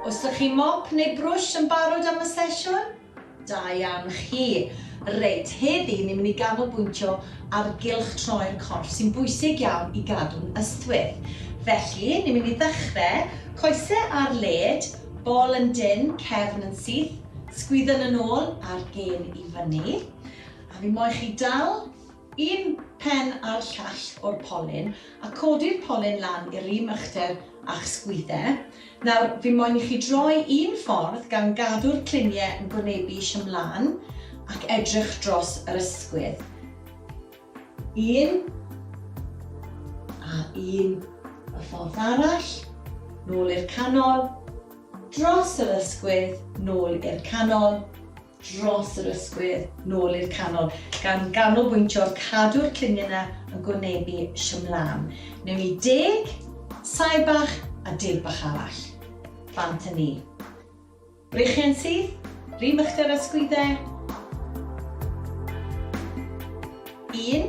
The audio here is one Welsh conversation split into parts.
Oes 'da chi mop neu brwsh yn barod am y sesiwn? Da iawn chi. Reit, heddi ni'n mynd i ganolbwyntio ar gylch troi'r corff sy'n bwysig iawn i gadw'n ystwyth. Felly, ni'n mynd i ddechrau, coesau ar led, bol yn dynn, cefn yn syth, sgwydden yn ôl a'r gên i fyny. A fi moyn chi dal un pen a'r llall o'r polyn a codi'r polyn lan i'r un uchder a'ch sgwydde. Nawr, fi moyn i chi droi un ffordd gan gadw'r cluniau yn gwynebu eisiau mlaen ac edrych dros yr ysgwydd. Un, a un y ffordd arall, nôl i'r canol, dros yr ysgwydd, nôl i'r canol, dros yr ysgwydd, nôl i'r canol, gan ganolbwyntio cadw'r cluniau yna yn gwynebu siymlan. Newn ni deg, saib bach a deg bach arall. Bant â ni. Breichiau'n syth, rhym uchder ar sgwyddau. Un,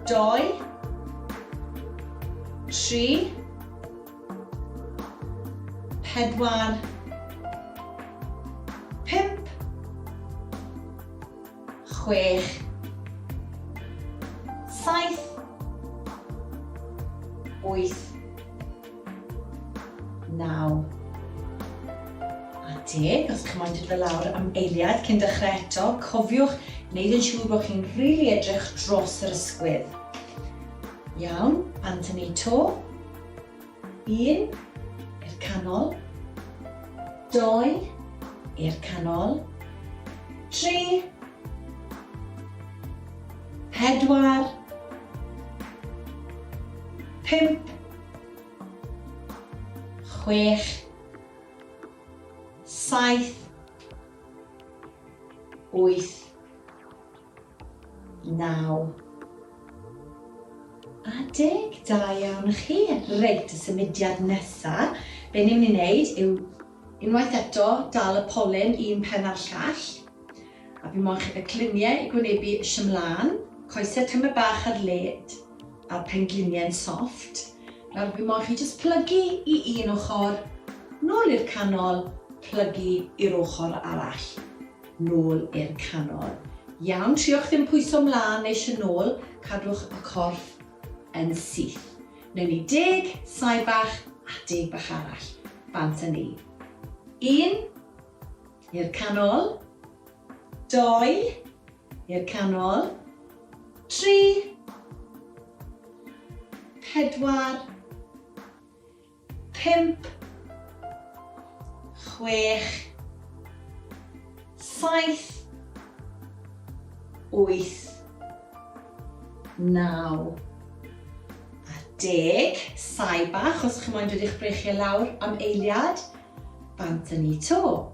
doi, tri, pedwar, pump, chwech, saith, wyth, naw, a deg. Os chi'n moyn dod fe lawr am eiliad cyn dechrau eto, cofiwch wneud yn siŵr bod chi'n rili really edrych dros yr ysgwydd. Iawn, bant â ni 'to. Un, i'r canol. Doi, i'r canol. Tri, pedwar, pump, chwech, saith, wyth, 9 a 10. Da iawn chi. Reit, y symudiad nesa, be ni'n mynd i wneud yw unwaith eto dal y polyn un pen a'r llall. A fi moyn y cluniau i gwynebu ymlaen, coesau tymed bach ar led a'r pengliniau'n soft. Nawr fi moyn chi jyst plygu i un ochr, nôl i'r canol, plygu i'r ochr arall. Nôl i'r canol. Iawn, triwch ddim pwyso mlaen neu eisiau nôl, cadwch y corff yn syth. Newn ni deg, saib bach a deg bach arall. Bant â ni. Un, i'r canol. Doi, i'r canol. Tri, pedwar, pump, chwech, saith, wyth, naw, a deg. Saib bach, os chi moyn dod i'ch breichiau lawr am eiliad, bant â ni 'to.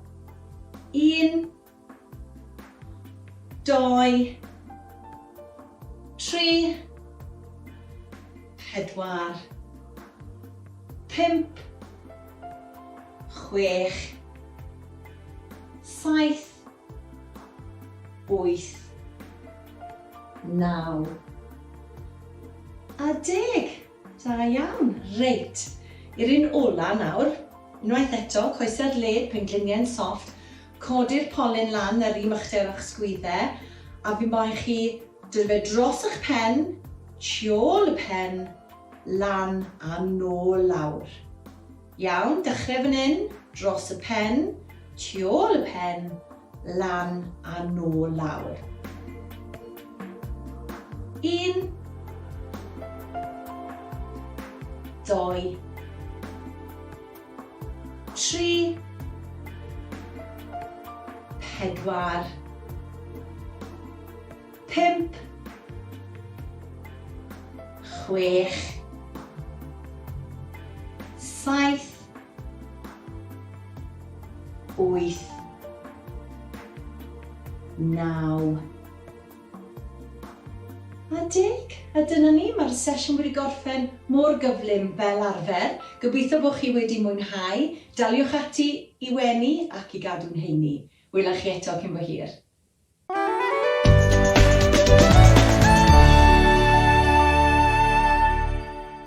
Un, dou, tri, pedwar, pump, chwech, saith, wyth, naw, a deg. Da iawn. Reit, i'r un ola nawr. Unwaith eto, coesau ar led, pengliniau'n soft, codi'r polyn lan ar un uchder o'ch sgwydde, a fi moyn chi dod fe dros eich pen, tu ôl y pen, lan a nôl lawr. Iawn, dechrau fan hyn, dros y pen, tu ôl y pen, lan a nôl lawr. Un, doi, tri, pedwar, pump, chwech, saith, wyth, naw, a deg. A dyna ni, mae'r sesiwn wedi gorffen mor gyflym fel arfer. Gobeithio bod chi wedi mwynhau. Daliwch ati i wenu ac i gadw'n heini. Wela chi eto cyn bo hir.